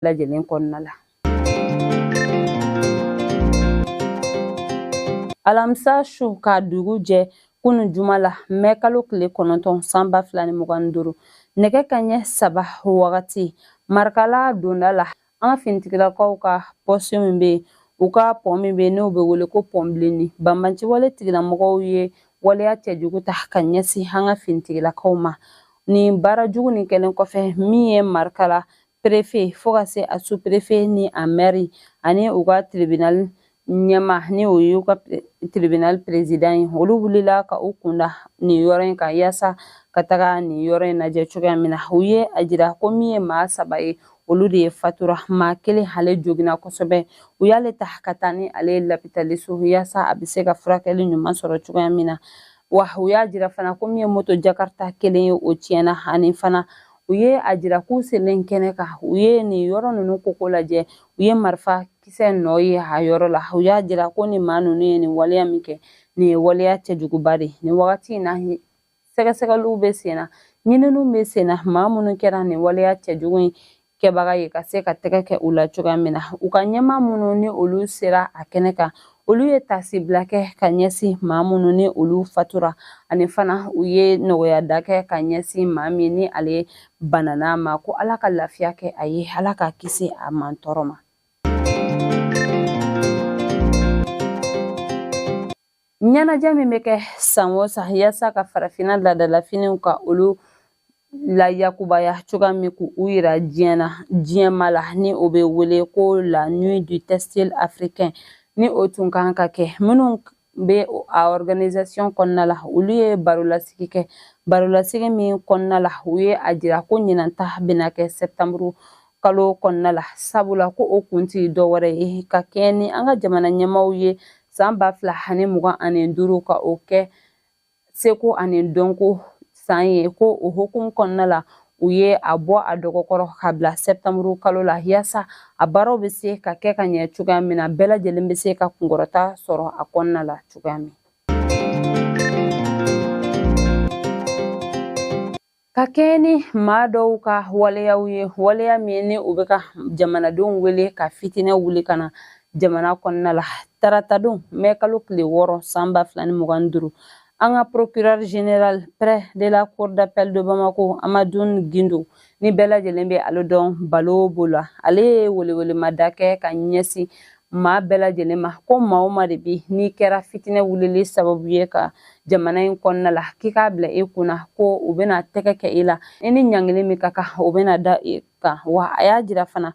Lajɛlen kɔnɔna la. Alamisa su ka dugu jɛ kunu juma la, mɛ kalo tile 9 san 2025, nɛgɛ kaɲɛ 3 wagati, Marikala donda la, an ka finitigilakaw ka poste min bɛ yen, u ka pont min bɛ yen, n'o bɛ wele ko pont Bilenni, banbanciwale tigilamɔgɔw ye waleya cɛjugu ta ka ɲɛsin an ka finitigilakaw ma. Nin baara jugu nin kɛlen kɔfɛ, min ye Marikala préfet fo ka se a sous-préfet ni a maire ani u ka tribunal ɲɛma, ni o y'u ka tribunal président ye, olu wulila ka u kunda nin yɔrɔ in kan yaasa ka taga nin yɔrɔ in lajɛ cogoya min na. U ye a jira ko min ye maa 3 ye, olu de ye fatura, maa kelen ale joginna kosɛbɛ, u y'ale ta ka taa ni ale ye lapitaliso yaasa a bɛ se ka furakɛli ɲuman sɔrɔ cogoya min na. Wa u y'a jira fana ko min ye moto Jakarta kelen ye, o tiɲɛna. Ani fana u ye a jira k'u selen kɛnɛ kan, u ye nin yɔrɔ ninnu koko lajɛ, u ye marifa kisɛ nɔ ye a yɔrɔ la. U y'a jira ko nin maa ninnu ye nin waleya min kɛ, nin ye waleya cɛjuguba de ye. Nin wagati in na, sɛgɛsɛgɛliw bɛ sen na, ɲininiw bɛ sen na, maa minnu kɛra nin waleya cɛjugu in kɛbaga ye, ka se ka tɛgɛ kɛ u la cogoya min na. U ka ɲɛmaa minnu ni olu sera a kɛnɛ kan, olu ye taasibila kɛ ka ɲɛsin maa minnu ni olu fatura, ani fana u ye nɔgɔyada kɛ ka ɲɛsin maa min ni ale banana ma, ko Ala ka lafiya kɛ a ye, Ala ka kisi a mantɔɔrɔ ma. Ɲɛnajɛ min bɛ kɛ san o san yaasa ka farafinna laadalafiniw ka olu layakubaya cogoya min, k'u yira diɲɛ na, diɲɛma la, ni o bɛ wele ko la Nuit du textile africain, ni o tun kan ka kɛ, minnu bɛ a organisation kɔnɔna la, olu ye barolasigi kɛ. Barolasigi min kɔnɔna la, u ye a jira ko ɲinan ta bɛna kɛ sɛptanburu kalo kɔnɔna la, sabula ko o kun ti dɔwɛrɛ ye ka kɛɲɛ ni an ka jamana ɲɛmaaw ye san 2025 ka o kɛ seko ani dɔnko san ye, ko o hukumu kɔnɔna la, u ye a bɔ a dɔgɔkɔrɔ ka bila sɛptanburu kalo la, yaasa a baaraw bɛ se ka kɛ ka ɲɛ cogoya min na, bɛɛ lajɛlen bɛ se ka kunkɔrɔta sɔrɔ a kɔnɔna la cogoya min. Ka kɛɲɛ ni maa dɔw ka waleyaw ye, waleya min ni u bɛ ka jamanadenw wele ka fitinɛ wuli ka na jamana kɔnɔna la, taratadon mɛ kalo tile 6 san 2025, an ka procureur général près de la cour d'appel de Bamako, Amadoun Guindo, ni bɛɛ lajɛlen bɛ ale dɔn Balo la, ale ye welewelemada kɛ ka ɲɛsin maa bɛɛ lajɛlen ma, ko maa o maa de bi n'i kɛra fitinɛ wulili sababu ye ka jamana in kɔnɔna la, k'i k'a bila i kunna ko u bɛna tɛgɛ kɛ i la, i ni ɲangili min ka kan, o bɛna da i kan. Wa a y'a jira fana